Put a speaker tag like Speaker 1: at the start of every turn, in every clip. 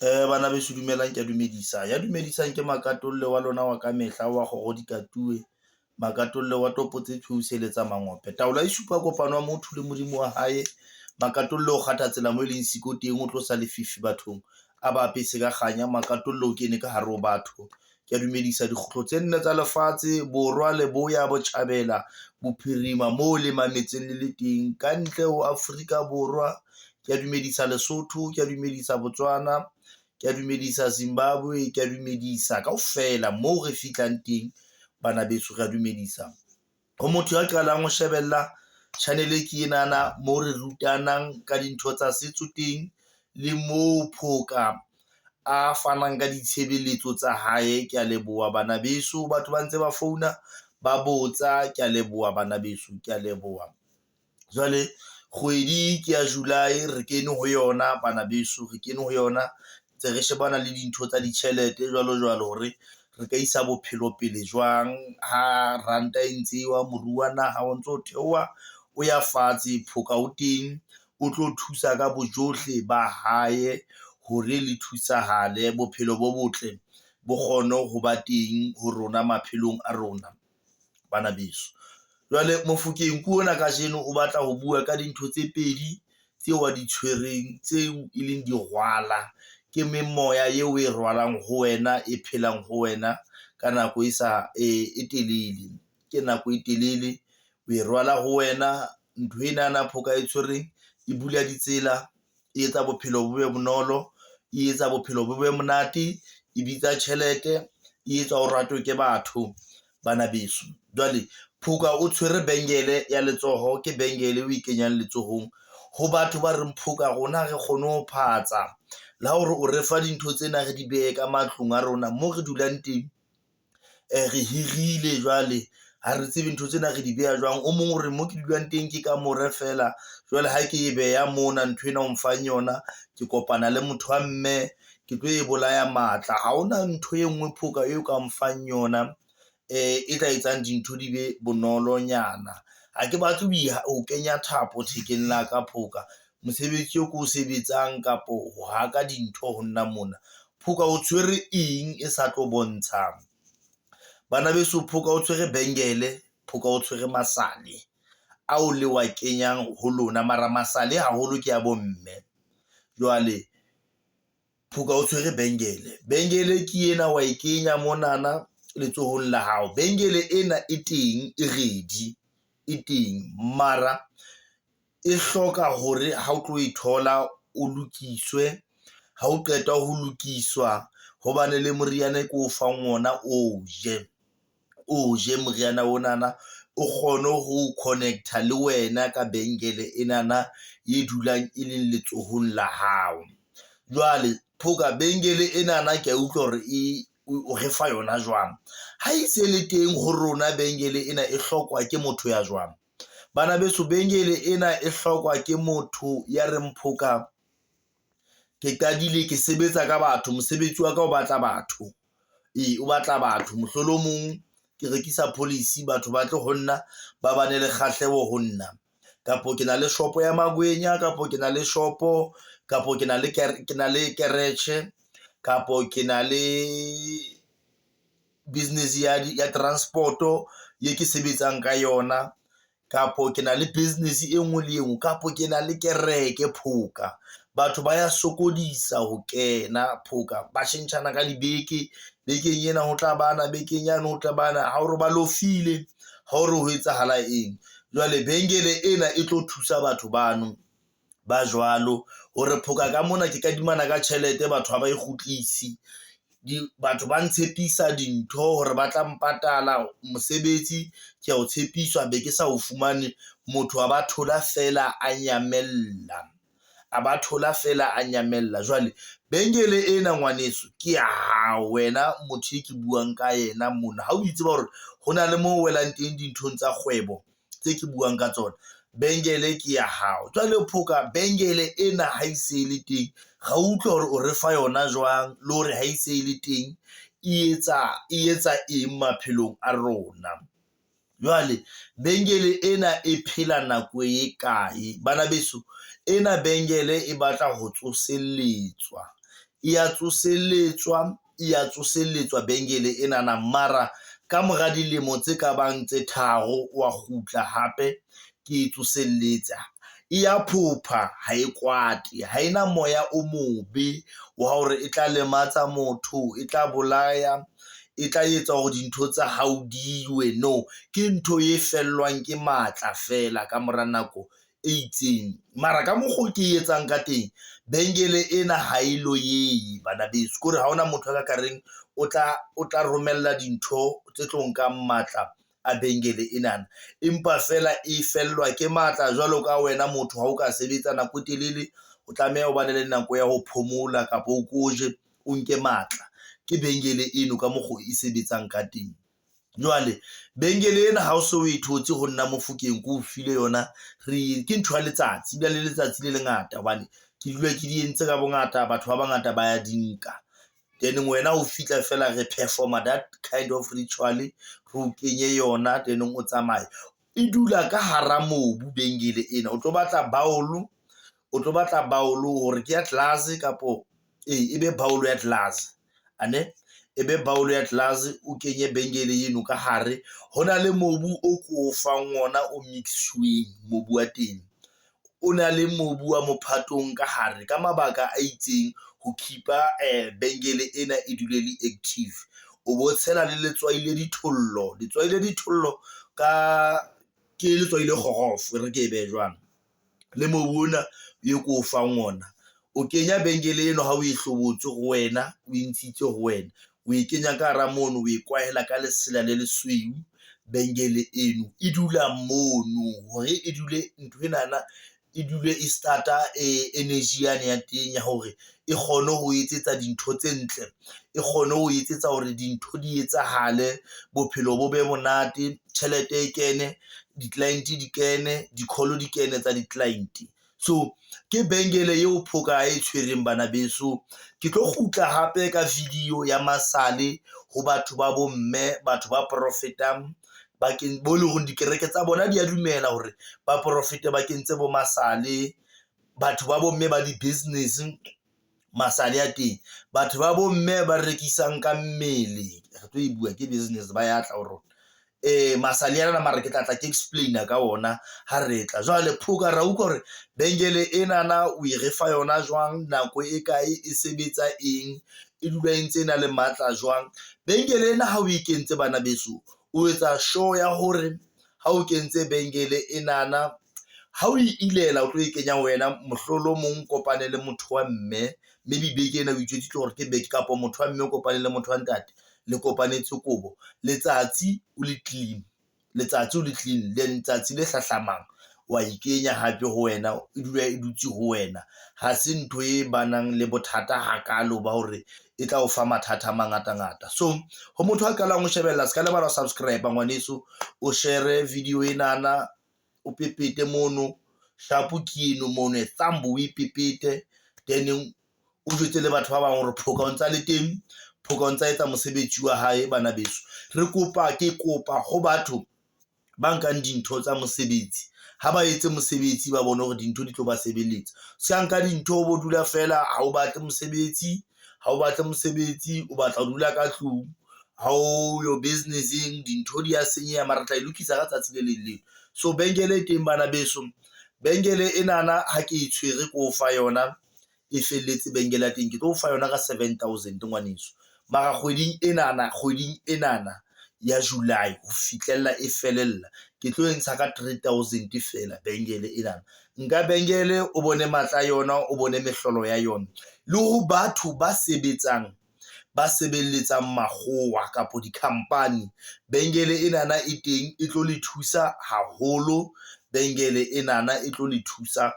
Speaker 1: Bana beso dumelang ke ya dumedisa, ya dumedisang ke Makatolle wa lona wa kamehla wa kgoro di katuwe. Makatolle wa topo tse tshweu seletsa mangope. Taolo ya supa kopano wa motho le Modimo wa hae. Makatolle o kgatha tsela mo e leng siko teng, o tlosa lefifi bathong a ba apese ka kganya. Makatolle o kene ka hare ho batho. Ke ya dumedisa dikgutlo tse nne tsa lefatshe, Borwa, Leboya, Botjhabela, Bophirima moo le mametseng le le teng kantle ho Afrika Borwa. Ke ya dumedisa Lesotho, ke ya dumedisa Botswana, ke ya dumedisa Zimbabwe, ke ya dumedisa kaofela moo re fihlang teng bana beso re ya dumedisa. Ho motho ya qalang ho shebella channel e ke enana moo re rutanang ka dintho tsa setso teng le moo Phoka a fanang ka ditshebeletso tsa hae. Ke ya leboha bana beso, batho ba ntse ba founa ba botsa. Ke ya leboha bana beso, ke ya leboha. Jwale kgwedi ke ya July re kene ho yona bana beso, re kene ho yona ntse re shebana le dintho tsa ditjhelete jwalo jwalo hore re ka isa bophelo pele jwang ha ranta e ntse e wa moruo wa naha o ntso theoha o ya fatshe. Phoka o teng o tlo thusa ka bojohle ba hae hore le thusahale bophelo bo botle bo kgone ho ba teng ho rona maphelong a rona bana beso. Jwale Mofokeng ke ona kajeno o batla ho bua ka dintho tse pedi tseo a di tshwereng tseo e leng dirwala. Ke memoya eo o e rwalang ho wena, e phelang ho wena ka nako e sa e telele, ke nako e telele o e rwala ho wena. Ntho ena na Phoka e tshwereng e bula ditsela, e etsa bophelo bo be bonolo, e etsa bophelo bo be monate, e bitsa tjhelete, e etsa o ratwe ke batho bana beso. Jwale Phoka o tshwere bengele ya letsoho, ke bengele eo e kenyang letsohong ho batho ba reng Phoka rona ha re kgone ho phatsa le ha o re fa dintho tsena, re di behe ka matlung a rona moo re dulang teng. Re hirile jwale ha re tsebe ntho tsena re di beha jwang. O mong o re mo ke dulang teng ke kamore feela jwale ha ke e beha mona nthwena o nfang yona, ke kopana le motho wa mme ke tlo e bolaya matla. Ha hona ntho e nngwe Phoka eo ka mfang yona e tla etsang dintho di be bonolonyana. Ha ke batle ho kenya thapo thekeng la ka Phoka mosebetsi oo ko o sebetsang kapo ho haka dintho ho nna mona. Phoka o tshwere eng e sa tlo bontshang bana beso? Phoka o tshwere bengele, Phoka o tshwere masale ao le wa kenyang ho lona mara masale haholo ke ya bomme. Jwale Phoka o tshwere bengele, bengele ke ena wa e kenya monana letsohong la hao. Bengele ena e teng e ready e teng mara e hloka hore ha o tlo e thola, o lokiswe ha o qeta ho lokiswa hobane le moriana e ko o fang ona, o je o je moriana ona na o kgone ho connect-a le wena ka bengele ena na e dulang e leng letsohong la hao. Jwale Phoka bengele ena na ke ya utlwa hore e o re fa yona jwang ha e se le teng ho rona bengele ena e hlokwa ke motho ya jwang? Bana beso, bengele ena e hlokwa ke motho ya reng Phoka ke qadile ke sebetsa ka batho, mosebetsi wa ka o batla batho ee, o batla batho. Mohlolomong ke rekisa policy, batho ba tle ho nna ba bane le kgahleho ho nna kapo ke na le shopo ya makwenya, kapo ke na le shopo, kapo ke na le ke na le keretjhe kapo ke na le business ya transport-o ye ke sebetsang ka yona kapo ke na le business e nngwe le engwe kapo ke na le kereke Phoka. Batho ba ya sokodisa ho kena Phoka, ba tjhentjhana ka dibeke. Bekeng ena ho tla bana bekeng yane ho tla bana ha o re ba lofile ha o re ho etsahala eng. Jwale bengele ena e tlo thusa batho bano ba jwalo hore Phoka ka mona ke kadimana ka tjhelete, batho ha ba e kgutlisi. Batho ba ntshepisa dintho hore ba tla mpatala mosebetsi ke ya o tshepiswa be ke sa o fumane. Motho a ba thola feela a nyamella, a ba thola feela a nyamella. Jwale bengele ena ngwaneso ke ya hao wena motho e ke buang ka yena mona ha o itseba hore hona le mo welang teng dinthong tsa kgwebo tse ke buang ka tsona. Bengele ke ya hao jwale Phoka bengele ena ha e se e le teng, ra utlwa hore o re fa yona jwang le hore ha e se e le teng e etsa eng maphelong a rona. Jwale bengele ena e phela nako e kae bana beso? Ena bengele e batla ho tsoselletswa. E ya tsoseletswa, e ya tsoseletswa bengele enana mara ka mora dilemo tse kabang tse tharo wa kgutla hape ke e tsoselletsa. E ya phopha ha e kwate, ha ena moya o mobe wa hore e tla lematsa motho, e tla bolaya, e tla etsa hore dintho tsa hao di we. No, ke ntho e fellwang ke matla feela ka mora nako e itseng. Mara ka mokgo ke e etsang ka teng, bengele ena ha e loyehe bana beso, ke hore ha hona motho a ka ka reng o tla romella dintho tse tlo nkang matla a bengele ena, empa feela e fellwa ke matla jwalo ka wena motho ha o ka sebetsa nako e telele, o tlameha ho ba ne le nako ya ho phomola kapa o ko je o nke matla. Ke bengele eno ka mokgo e sebetsang ka teng. Jwale bengele ena ha o so o e thotse ho nna Mofokeng, ke o file yona, re ke ntho ya letsatsi ebile le letsatsi le lengata hobane ke dula ke di entse ka bongata, batho ba bangata ba ya di nka. Then wena o fihla fela re perform-a that kind of ritual, re o kenye yona then o tsamaye. E dula ka hara mobu bengele ena, o tlo batla bowl, o tlo batla bowl hore ke ya glass kapo e be bowl ya glass ane, e be bowl ya glass, o kenye bengele eno ka hare. Ho na le mobu o ko o fang ona o mix-uweng mobu wa teng, o na le mobu wa mophatong ka hare ka mabaka a itseng ho keep-a bengele ena e dule le active. O bo tshela le letswai le dithollo, letswai le dithollo ka ke letswai le kgorofo, e re ke e behe jwalo. Le mobu ona e ko o fang ona, o kenya bengele eno ha o e hlobotse ho wena, o e ntshitse ho wena, o e kenya ka hara mono, o e kwahela ka lesela le lesweu. Bengele eno e dula mono hore e dule ntho enana e dule e start-a energy yane ya teng ya hore e kgone ho etsetsa dintho tse ntle, e kgone ho etsetsa hore dintho di etsahale, bophelo bo be monate, tjhelete e kene, di-client di kene, di-call di kene tsa di-client. So ke bengele eo Phoka e tshwereng bana beso. Ke tlo kgutla hape ka video ya masale ho batho ba bomme, batho ba profetang bakeng bo leng hore dikereke tsa bona di a dumela hore ba profete ba kentse bo masale, batho ba bomme ba di-business masale a teng, batho ba bomme ba rekisang ka mmele, re tlo e bua ke business ba ya tla ho rona. Masale ana mara ke tla tla ke explain-a ka ona ha re tla. Jwale Phoka ra utlwa hore bengele enana o e re fa yona jwang, nako e kae, e sebetsa eng, e dula e ntse e na le matla jwang. Bengele ena ha o e kentse bana beso, o etsa sure ya hore ha o kentse bengele enana, ha o e ilela o tlo e kenya wena, mohlolomong kopane le motho wa mme, maybe beke ena o itjwetsitse hore ke beke kapa motho wa mme o kopane le motho wa ntate, le kopanetse kobo, letsatsi o le clean, letsatsi o le clean, then letsatsi le hlahlamang wa e kenya hape ho wena, e dula e dutse ho wena. Ha se ntho e banang le bothata hakalo ba hore e tla o fa mathata a mangatangata. So ho motho a qalang ho shebella, se ka lebala ho subscribe ngwaneso, o share video enana, o pepete mono, sharp ke eno mono, thumb o e pepete, then o jwetse le batho ba bang hore Phoka o ntsa le teng, Phoka o ntsa etsa mosebetsi wa hae bana beso. Re kopa, ke kopa ho batho ba nkang dintho tsa mosebetsi, ha ba etse mosebetsi ba bone hore dintho di tlo ba sebeletsa. Se ka nka dintho o bo dula fela, ha o batle mosebetsi, ha o batle mosebetsi, o batla ho dula ka tlung, ha o yo business-eng, dintho di a senyeha, mara re tla e lokisa ka tsatsi le leng leng. So bengele e teng bana beso, bengele enana ha ke e tshwere ko o fa yona, e felletse bengele ya teng, ke tlo o fa yona ka 7000 ngwaneso. Mara kgweding enana, kgweding enana ya July ho fihlella e felella, ke tlo e ntsha ka 3000 feela bengele enana. Nka bengele o bone matla a yona, o bone mehlolo ya yona. Le ho batho ba sebetsang, ba sebeletsang makgowa kapo di-company, bengele enana e teng e tlo le thusa haholo. Bengele enana e tlo le thusa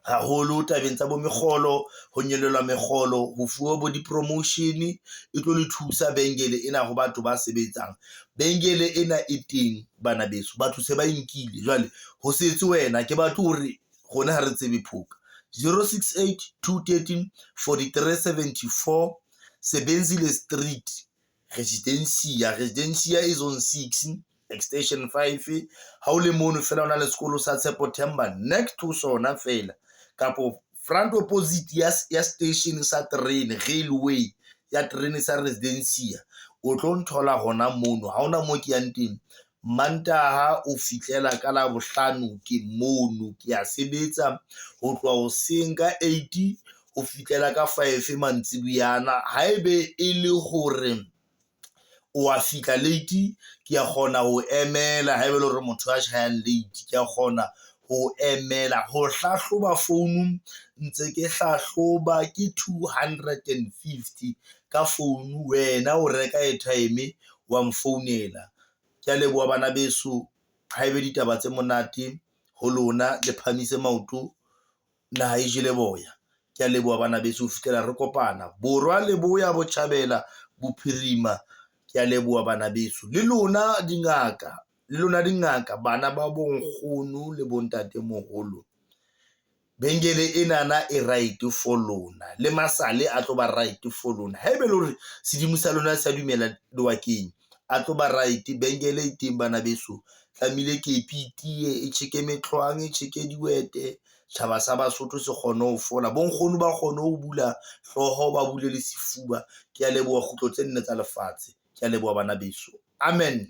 Speaker 1: haholo tabeng tsa bo mekgolo, ho nyollelwa mekgolo, ho fuwa bo di-promotion, e tlo le thusa bengele ena ho batho ba sebetsang. Bengele ena e teng bana beso, batho se ba e nkile jwale ho setse wena. Ke batle hore rona ha re tsebe Phoka. 068 213 43 74, Sebenzile Street, Residencia, Residencia e zone 6, extension 5. Ha o le mono fela o na le sekolo sa Tshepo Themba next to sona fela, kapo Front opposite ya station sa terene, railway ya terene sa Residencia. O tlo nthola hona mono, ha hona moo ke yang teng. Mantaha ho fihlela ka Labohlano ke mono, ke a sebetsa ho tloha hoseng ka 8 ho fihlela ka 5 mantsibuyana. Haebe e le hore wa fihla late, ke a kgona ho emela haeba e le hore motho a tjhahang late, ke a kgona ho emela ho hlahloba founu ntse ke hlahloba ke 250 ka founu. Wena o reka airtime wa nfounela. Ke a leboha bana beso. Haebe ditaba tse monate ho lona, le phahamise maoto naha e jele boya. Ke a leboha bana beso ho fihlela re kopana Borwa, Leboya, Botjhabela, Bophirima. Ke a leboha bana beso le lona dingaka, le lona dingaka, bana ba bo nkgono le bo ntatemoholo. Bengele ena na e right for lona le masale a tlo ba right for lona. Haeba e le hore sedimo sa lona se dumela lebakeng a tlo ba right. Bengele e teng bana beso. Tlamehile kepi e tiye e tjheke mehlwang, e tjheke dihwete. Tjhaba sa Basotho se kgone ho fola, bo nkgono ba kgone ho bula hlooho, ba bule le sefuba. Ke a leboha kgutlo tse nne tsa lefatshe. Ke a leboha bana beso. Amen.